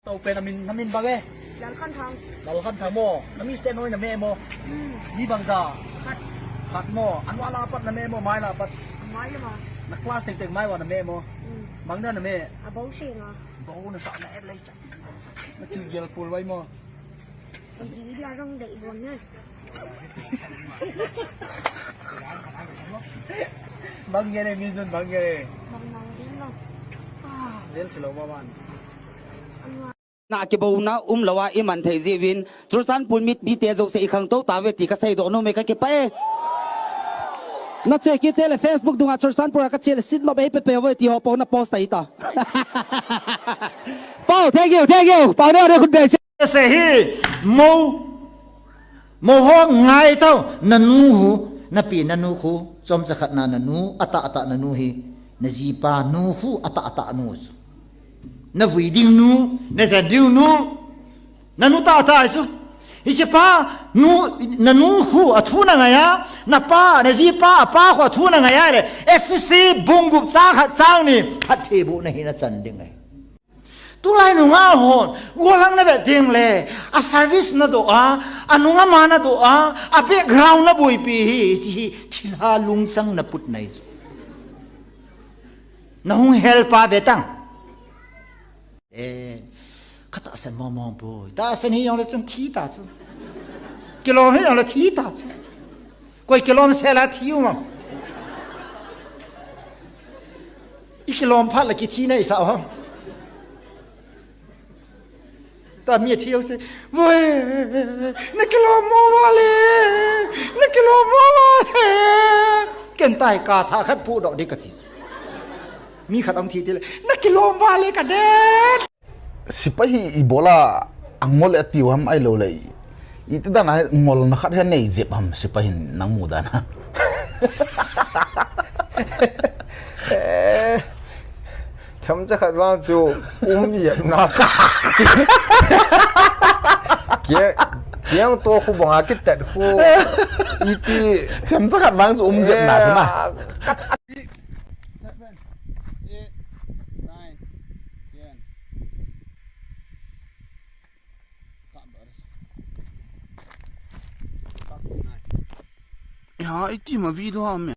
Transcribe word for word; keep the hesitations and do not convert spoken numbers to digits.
Tau pen namin, namin bang e? Lalkhanthang. Lalkhanthang mo. Nami sten noi name mo. Hmm. Mi bang za? Khat. Khat mo. Anua la pat name mo, mai la pat? Mai la ma. Na class teng teng mai wa name mo. Hmm. Bang na name? Abou se nga. Bou na sa na et lei cha. Na chu gel pul wai mo. Ang hindi lang dai bon na. Bang gere mi nun bang gere. Bang nang din lo. Ah, del silo maman. Na kibouna umlou a iman thei jiuvin, Churachandpur mipite jouse ikhangtou tauve ti kasei doh nom e, kakipah e. Na che kit teng le Facebook dunga Churachandpur a kache le sitlop eipe pe uve ti ho po na post tai ta. Pau, thank you, thank you. Pau ne, ne khut be che. Ase hi, mo, mo ho ngai tau, nanu hu, napi nanu hu, chomcha khat na nanu, ata ata nanu hi, najipa nu hu, ata ata nu chu. Navui ding nu, najen ding nu, nanu tata chu. Hiche pa, nu, nanu hu, athu nangai a, napa, najipa, apa hu, athu nangai a le, F C bung gup chang khat chang ni, phattheibohna hi nachan ding ahi. Tulai nungah hon, gollhang na vet ding le, a service na doh a, anung ama na doh a, a background na boipi hi, hiche hi, thilha lungchang na put nai chu. Na hung help a ve tang. Eh, ka tahsan mong mong poi. Tahsan hi jong le chun thi ta chu. Kilom hi jong le thi ta chu. Koi kilom sela thi u mang. I kilom phat le kithi na i sa ham. Ta mi thi u se. Voi, na kilom mo vale. Na kilom mo vale. Ken tai ka tha khat pu doh di ka ti. Mi khat ang thi ti le. Na kilom vale ka det. Sipai hi ibola angol e atiu ham ahilou le, iti dan a ngolna khat hi anei jep ham sipai hin nang mu dan a? Eh, themcha khat vang chu um jep na. Kia, kiang to khu banga kitet khu iti. Themcha khat vang chu um jep na chu na. Eh, seven, eight, nine, ten. Ya, iti ma video ha me.